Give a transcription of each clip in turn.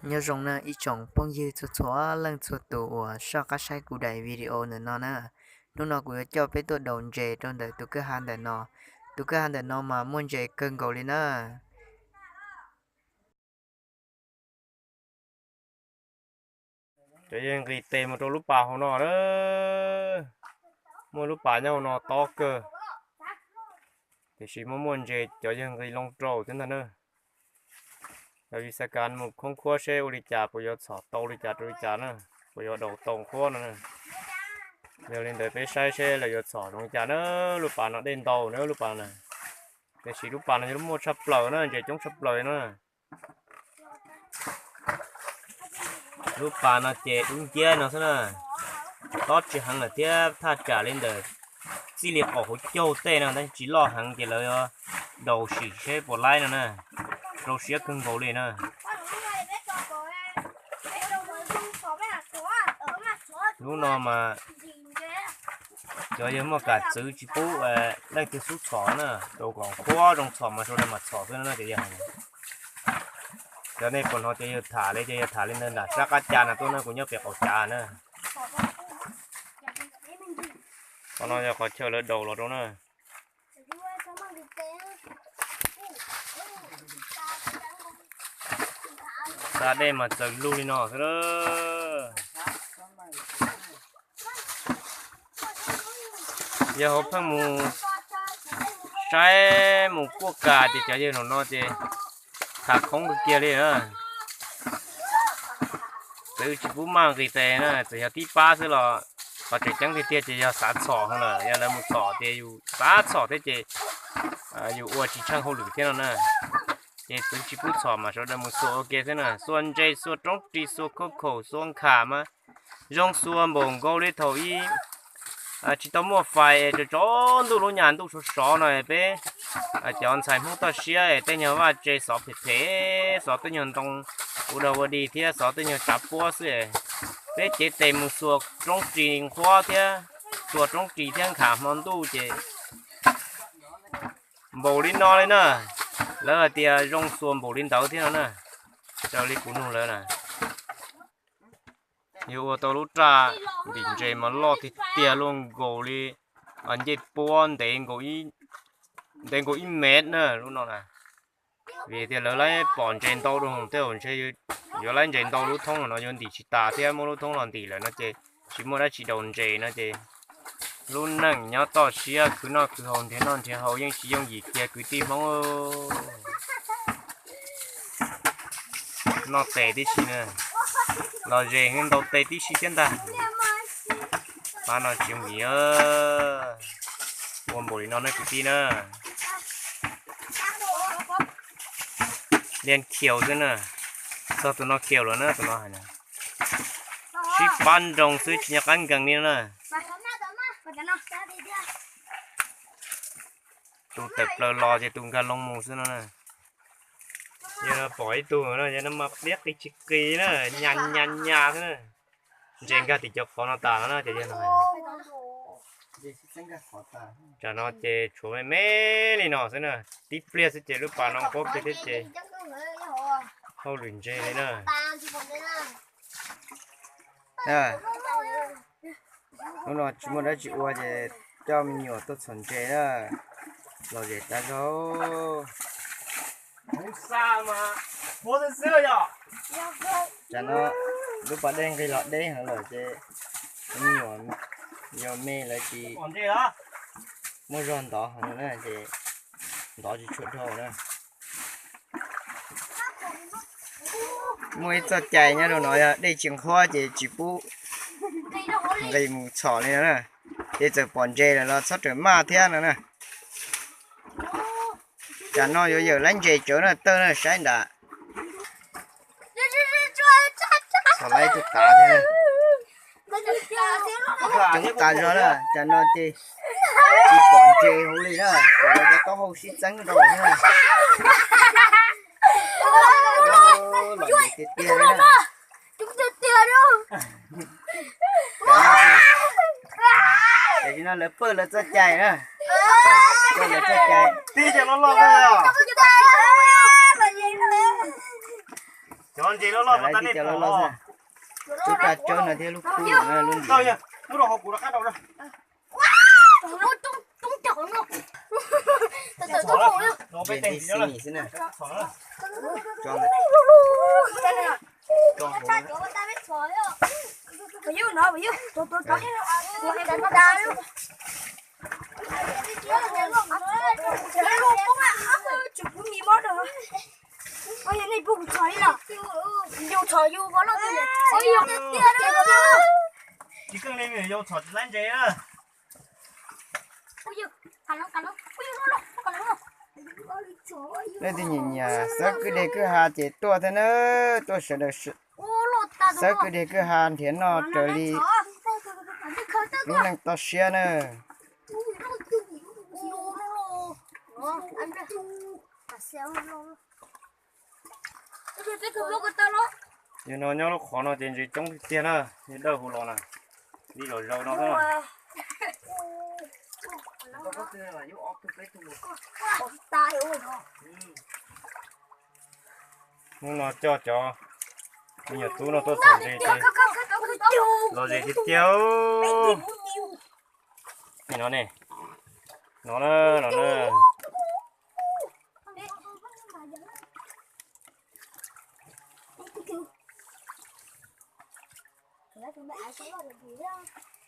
Nyob zoo na ib tsoom phooj ywg txhua txhua leej txhua tus uas soj qab saib kuv daim video ntawm no na. Hnub no kuv yuav coj peb tuaj daus ntses rau ntawm tus kwj ha ntawm no. Tus kwj ha ntawm no mas muaj ntses kawg nkaus li na. Cov yawg nqis tes mus rau lub pas hauv no na. Muaj lub pas nyob hauv no tob kawg, tiam sis muaj muaj ntses cov yawg nqis loo rau thiab ntag na. Yog vim xav kav mus khoob khuab seb ua li cas, puas yuav txhom tau li cas rau li cas na, puas yuav daus tau qhuab no na. Yog li ntawd peb saib seb lawv yuav txhom zoo li cas na. Lub pas no dej ntau na lub pas na, tiam sis lub pas no yog lub muaj tshaj plaws na, ntses coob tshaj plaws na. Lub pas no ces dub nciab no xwb na, tob tsis heev lawm thiab thaj tsam li ntawm txij li qaum hauv caug tej no tab sis tsis loj heev ces lawv daus sim seb puas laib no na. Rau siab kawg nkaus li na. Lub no mas cov yawg muaj kam txwv tsis pub leej twg xub txhom na, rau kom qhuab zoo txhom mas sawv daws mam txhom xwb no cov yawg. Cov nej puas hnov cov yawg tham li, cov yawg tham li ntawd nram sab qab ca no tuaj na, kuv nyob pem qaum cav na. Qhov no yog qhov chaw lawv daus los rau na. Xa dej mas txawm lug li no xwb na. Yog hauv pheej mus saib mus kuaj kas ces cov yawg no ces tham khoob kawg kiag li na. Txwv tsis pub maj nqis tes na, txawm yog tib pab xwb los qhov tseem ceeb tiag tiag ces yog xav txhom lawm, yog lawv mus txhom tias yus xav txhom thiab ces yus ua tsis tsheej hauj lwm thiab no na. Ces txwv tsis pub txhom mas sawv daws mus xuas ua ke xwb na, xuas ntses xuas roob ris xuas khauj khaum xuas nkham mas zoo xuas npaum nkaus li thaum ub tsis tau muaj fais es tsaus ntuj lub nyam ntuj sov sov no peb cov ntxhais Hmoob toj siab es tej nyuag vaj tse xov phem phem, xov tej nyuag ntoo ua dog ua dig thiab xov tej nyuag tsav puab xwb. Peb cev tes mus xuas roob ris nqhuab thiab xuas roob ris thiab nkham hmo ntuj ces npaum li no li na. Lawv hais tias zoo xuas npaum li ntawd thiab no na, raws li kuv nug lawv na. Yuav ua tau lub raj ntim ntses mas loj tiag tiag luaj nkaus li ncej puab ntev nkaus ib mev na lub no na. Vim tias lawv laib pom ntses ntau rau hauv tej zaum ntshe yuav laib ntses ntau lub thoob no yuav ntim tsis tas thiab muab lub thoob los ntim lawm no ces tsis muaj dab tsi daus ntses no ces lub neej nyob toj siab khwv noj khwv haus nrhiav noj nrhiav haus yeej tsis yooj yim kiag kwv tij Hmoob. Noj tes tib si na, los zes ntau tes tib si thiab ntag. Pab no tsis yooj yim, ua npaum li no na kwv tij na. Liaj khiaus xwb na, txog tus no khiaus lawm na tus no hais na. Sib pab nroo xwb tsis nco qab nkees li na. Tus tawm plaws los ces tus nkag loo mus xwb no na. Yog no pom ib tug no yog no mas pliab qis tsis qis na, nyas nyas nyas xwb na. Ntses nkag tim cov qhov no tas no na ces yog no. Tsam no ces tshuav me me li no xwb na, tib pliag xwb ces lub pas no nquab kiag thiab ces hauj lwm ntse li na. Hnub no tsis muaj dab tsi ua ces coj me nyuam tuaj txhom ntses na, los zes tas zog. Tsam no lub pas dej nqig los deb heev lawm ces me nyuam yog me lawv tsis muaj zog ntov heev na ces ntov tsis tshua dhau na. Muaj ib txoj cai nyob rau no yog dej tsis nqhuab ces tsis pub nqis mus txhom li no na. Ces txawm pom ntses lawm los txhob rawm maj thiab no na. Tsam no yuav yawm laib ntses tsawv na, tawg na, saib nram. Txhom laib tug tav thiab. Coob tas zog na, tsam no ces tsis pom ntses hauv li na, kom lawv cov taub hau sib txeeb rau na. Los tiag tiag li na. Tam sim no lawv pawj lawv txoj cai na, pawj lawv txoj cai. Tib cov loj loj na. Cov ntses loj loj, tib cov loj loj xwb. Lub raj tsawb no thiab lub kub no lub ntim. Xwb na. Tsis keej li, yus txhom tsis laib ntses na. Leej twg nyiam nyiam xawb kwj deg kwj ha ces tuaj thiab na, tuaj sawv daws xawb kwj deg kwj ha nrhiav noj raws li lub neej toj siab na. Yog no nyob lub qhov no ces ntses coob tiag tiag na, dawj huv los na, li los zaus no. Hnub no coj cov me nyuam tub no tuaj txhom ntses ces los ze tiag tiag. No ne, no na, no na.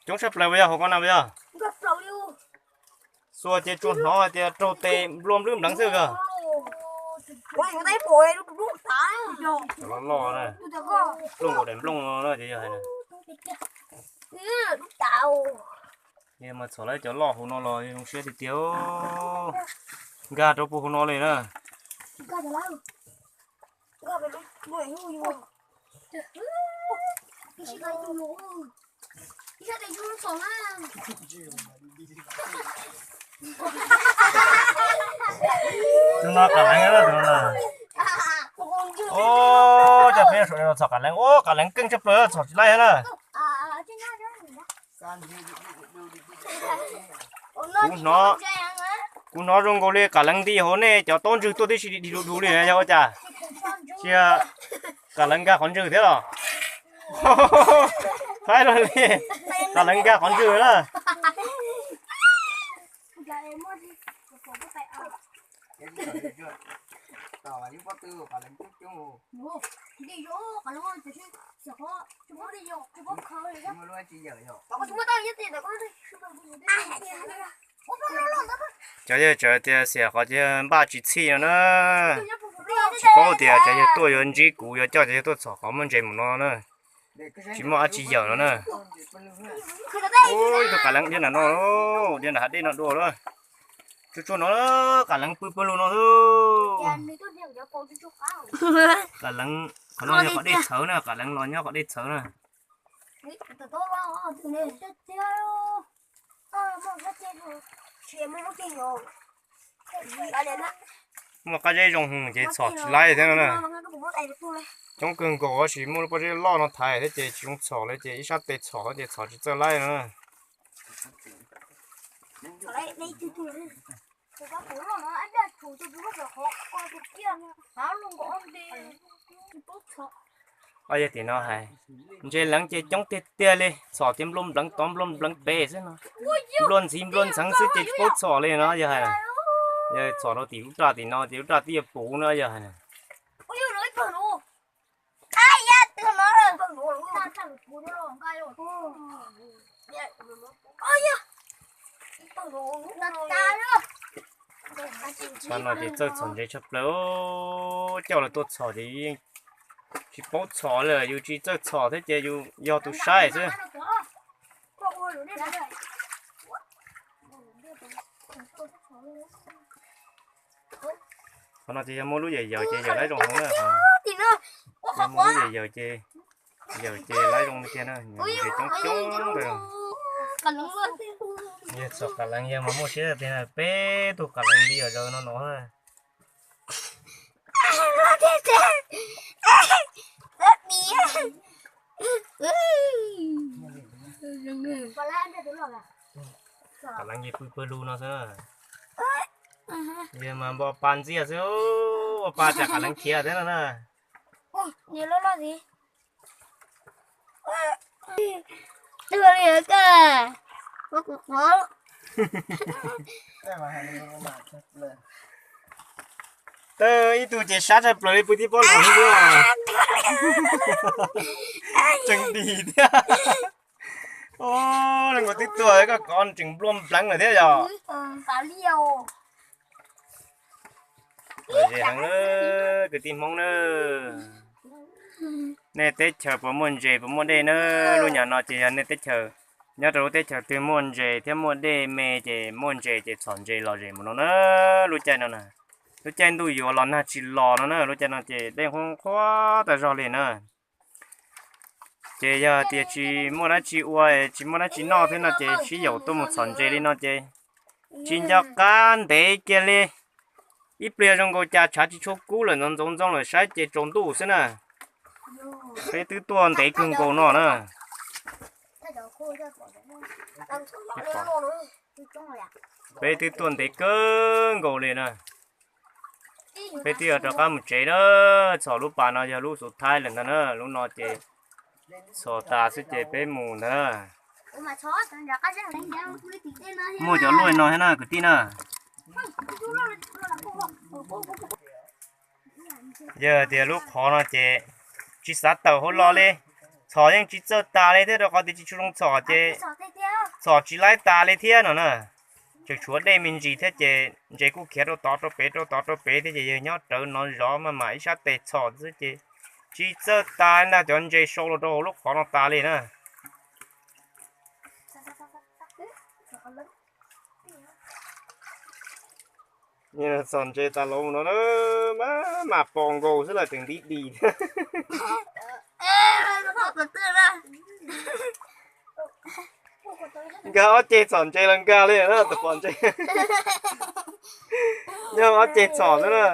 Coob tshaj plaws puas yog hauv ko na puas yog? Xuas ces tsuas hnov hais tias raug tes nplua nplwb npleev xwb kawg. Cov loj loj na, nplooj nkaus daim nplooj no na ces yog hais na. Yog mas txhom lawv cov loj hauv no los zoo siab tiag tiag. Nkag rau puag hauv no li na. Tus no qas leev na, tus no na. Ub, coj peb los txhom qas leev, ub, qas leev keej tshaj plaws, txhom tsis laib na. Kuv hnov, kuv hnov zoo nkaus li qas leev nti hauv nej cov taub ntswg tuaj tib si dig dig du du li yog ua cas? Sia, qas leev nkag qhov ntswg thiab los? Haib los li, qas leev nkag qhov ntswg na. Cov yawg tseem tias xiam qhov tias npaj tsis txhij no na. Tsis paub tias cov yawg tuaj yuav ntsib kuv yuav coj cov yawg tuaj txhom qhov muaj ntses mus no na. Tsis muaj dab tsi yawm no na. Ub, ib tug qas leev dhia nram no, dhia nram hav dej no dua lawm. Tsuag tsuag no, qas leev pw pawg lug no xwb. Qas leev, qhov no yog qhov dej txhawv na, qas leev los nyob qhov dej txhawv na. Muaj qab zeb zoo ces txhom tsis laib thiab no na. Coob kawg nkaus tab sis muaj lub pob zeb loj no thaiv thiab ces tsis zoo txhom li ces ib sab tes txhom ces txhom tsis txawj laib no na. Yog tim no hais, ntses leev ces coob tiag tiag li, txhom ces nplua npleev tod nplua npleev pem xwb no. Nplua ntxiv nplua ntxheev xwb ces tsis paub txhom li no yog hais. Yog txhom rau tim lub raj tim no ces lub raj twb yuav puv no yog hais. Qhov no ces txawj txhom ntses tshaj plaws, coj lawv tuaj txhom ces yeej tsis paub txhom li, yus tsis txawj txhom thiab ces yus yog tus saib xwb. Qhov no ces yog muaj lub yawm yawm ces yawm laib zoo heev na. Yog muaj lub yawm yawm ces, yawm ces laib zoo li tiag na, ces coob coob ntawd. Yawg txhom qas leev yawg mas muaj siab tiag na, peb tug qas leev nti yam zaws no no. Qas leev ces pw pawg lug no xwb. Yawg mas npo pa ntxiag xwb, ua pa tsam qas leev khiav thiab no na. Niag loj loj ntxiv. Tuag li koj, ua kuv qhuav. Tawg ib tug ces sab tshaj plaws li pw tib pob los xwb. Tseem dim thiab. Zoo nkaus twb tuag koj kov tseem nplua npleev lawm thiab yog. Ze heev na, kwv tij Hmoob na. Nej teb chaws puas muaj ntses puas muaj dej na? Lub nyam no ces yog nej teb chaws, nyob rau lub teb chaws twg muaj ntses thiab muaj dej me ces muaj ntses ces txhom ntses lom zem mus no na. Lub caij no na, lub caij ntuj yuav los nag tsis los no na, lub caij no ces dej qhuav qhuav tag zog li na. Ces yog tias tsis muaj dab tsi ua, tsis muaj dab tsi noj thiab no ces sib yaum tuaj mus txhom ntses li no ces tsis nco qab ntev kiag li. Ib pliag zoo nkaus cas tshav tsis tshua kub lawm, ntxoov ntxoov ntxoo lawm saib ces tsaus ntuj xwb na. Peb twb tuaj ntev kawg nkaus no na. Peb twb tuaj ntev kawg nkaus li na. Peb twb yuav rov qab mus tsev na. Txhom lub pas no yog lub xus thaib lawm ntag na, lub no ces txhom tas xwb ces peb mus ntag na. Muaj cov luaj no thiab na kwv tij na. Yog tias lub qhov no ces tsis xav tawm hauv los li, txhom yeej tsis txawj tas li thiab rau qhov tias tsis tshua zoo txhom ces txhom tsis laib tas li thiab no na. Tseem tshuav dej me ntsis thiab ces ntses kuj khiav rau tod rau pem rau tod rau pem thiab ces yawg nyob rawv no zov maj mam ib sab tes txhom xwb ces tsis txawj tas ntag, cov ntses sau los rau hauv lub qhov no tas li na. Txhom ntses tas los no na, maj mam pos nkaus xwb los tseem nti dis thiab. Nkag ob ceg txhom ntses los nkag li na, tus pom ntses. Nyob ob ceg txhom xwb na.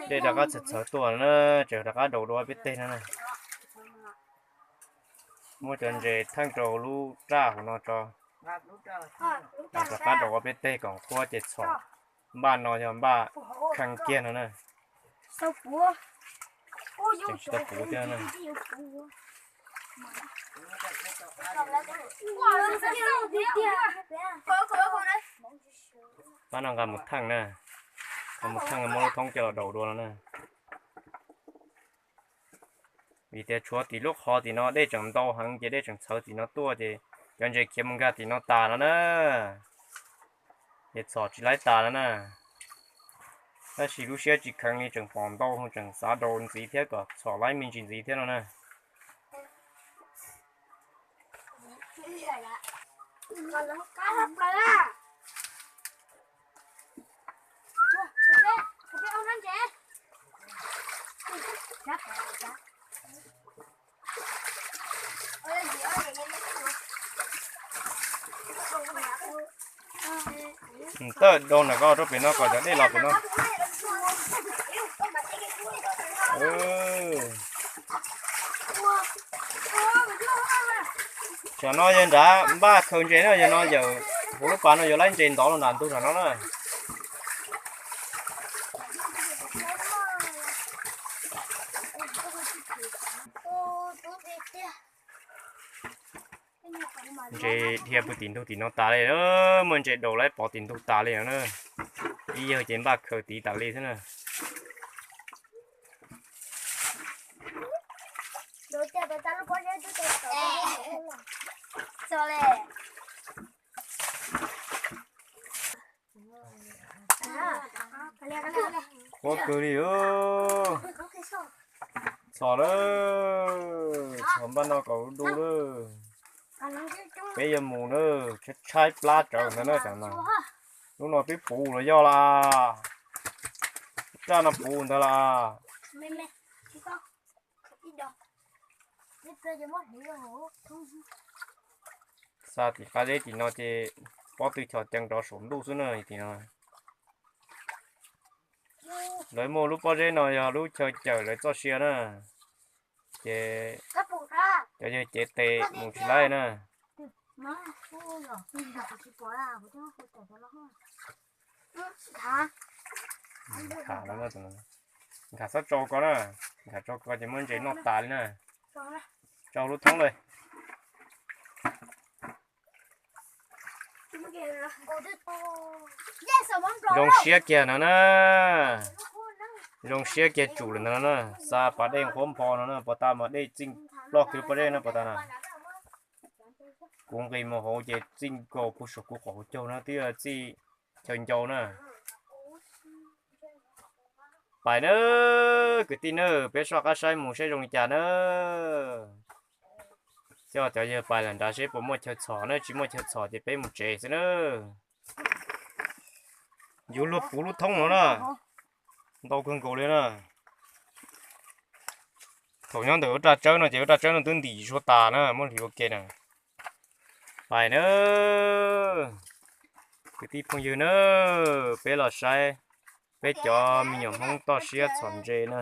Dej rov qab txhawv txhawv tuaj na, tseem rov qab daus dua peb teg no na. Muab cov ntses theej rau lub raj hauv no tso, rov qab daus ua peb teg kom qhuav ces txhom. Npaj no yog npaj kheej kiag no na. Tseem tsis tau puv thiab na. Pab no nqa mus theej na, nqa mus theej muab lub thoob coj los daus dua no na. Vim tias tshuav tim lub qhov tim no dej tseem ntau heev ces dej tseem txhawv tim no tuaj ces cov ntses khiav mus nkag tim no tas no na. Ces txhom tsis laib tas no na. Tab sis lub siab tsis kheev li, tseem pom ntau tseem xav daus ntxiv thiab kom txhom laib me ntsis ntxiv thiab no na. Tawm dau ntawm ko rau pem no kom cov dej los pem no. Tam no yawg nrad npaj khaws ntses na, yawg no yawm hauv lub pas no yuav laib ntses ntov los nram ntug tam no na. Ntses dhia pw tim ntug tim no tas li, muaj ntses daus laib pov tim ntug tas li no na. Ib yawg ces npaj khaws tid tas li xwb na. Qhuav kawg li. Txhom lawm, txhom npaj no kom du lawm. Peb yuav mus na, tshaib plab tsawv ntawd na tam no. Lub no twb puv los yog las, raj no puv ntawd las. Xa tim qab zeb tim no ces pob tw chos cees rov saum ntuj xwb na tim no. Lawv muaj lub pob zeb no yog lub chaw cawm lawv txoj sia na, ces cov yawg cev tes mus tsis laib na. Nkhav no, nkhav txhob tsau ko na, nkhav tsau ko ces muab ntses noj tas li na. Tsau lub thoob lawm. Zoo siab kiag no na. Zoo siab kiag tsum lawm ntag no na. Xa pas dej nquab npho no na, puas tas mas dej txij ploj kiag lub pob zeb no puas tas na. Kuv nqis mus hauv ces txij nkaus puag saum kuv qaum hauv caug no twb txij chaw ncau na. Pais na, kwv tij na, peb soj qab saib mus saib zoo li cas na. Coj cov yawg pais lawm nrad seb puas muaj chaw txhom na, tsis muaj chaw txhom ces peb mus tsev xwb na. Yuav luag puv lub thoob no na, ntau kawg nkaus li na. Thaum nyob ntawm ub raj tsawb no ces ub raj tsawb no twb ntim zuag tas na, muab hliv ua ke na. Pais na, kwv tij phooj ywg na, peb los saib peb cov me nyuam Hmoob toj siab txhom ntses na.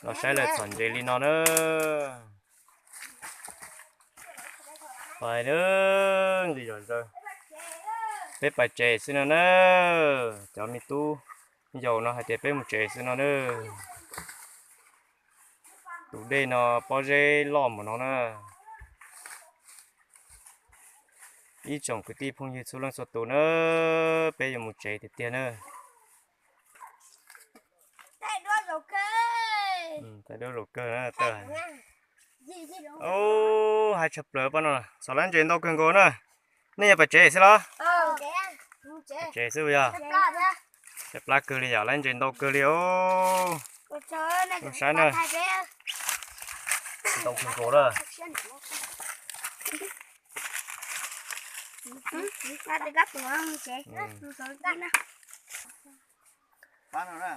Los saib lawv txhom ntses li no na. Pais na, nqis zom zaws. Peb pais tsev xwb no na. Cov me tub yau no hais tias peb mus tsev xwb no na. Tus dej no pob zeb loj mus no na. Ib tsoom kwv tij phooj ywg txhua leej txhua tus na, peb yuav mus tsev tiag tiag na. Tais duab zaum kawg, hais tshaj plaws pab no, txhom lab ntses ntau kawg nkaus na. Nej yuav pais tsev xwb los? Tsev xwb yog. Tshaib plab kawg li yom, lab ntses ntau kawg li os. Saib na. Ntau kawg nkaus na.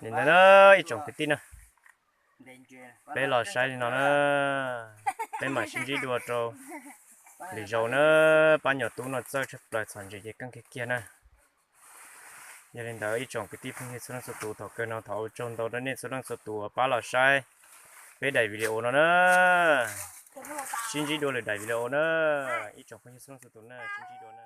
Li ntawd na, ib tsoom kwv tij na, peb los saib li no na, peb mam sib ntsib dua rau lwm zaus na. Pab nyuam tub no txawj tshaj plaws, txhom ntses ces keej kiag kiag na. Yog li ntawd ib tsoom kwv tij phooj ywg txhua leej txhua tus, thaum kawg no thov ua tsaug ntau rau nej txhua leej txhua tus uas pab los saib peb daim video no na. Sib ntsib dua lwm daim video na, ib tsoom phooj ywg txhua leej txhua tus na, sib ntsib dua na.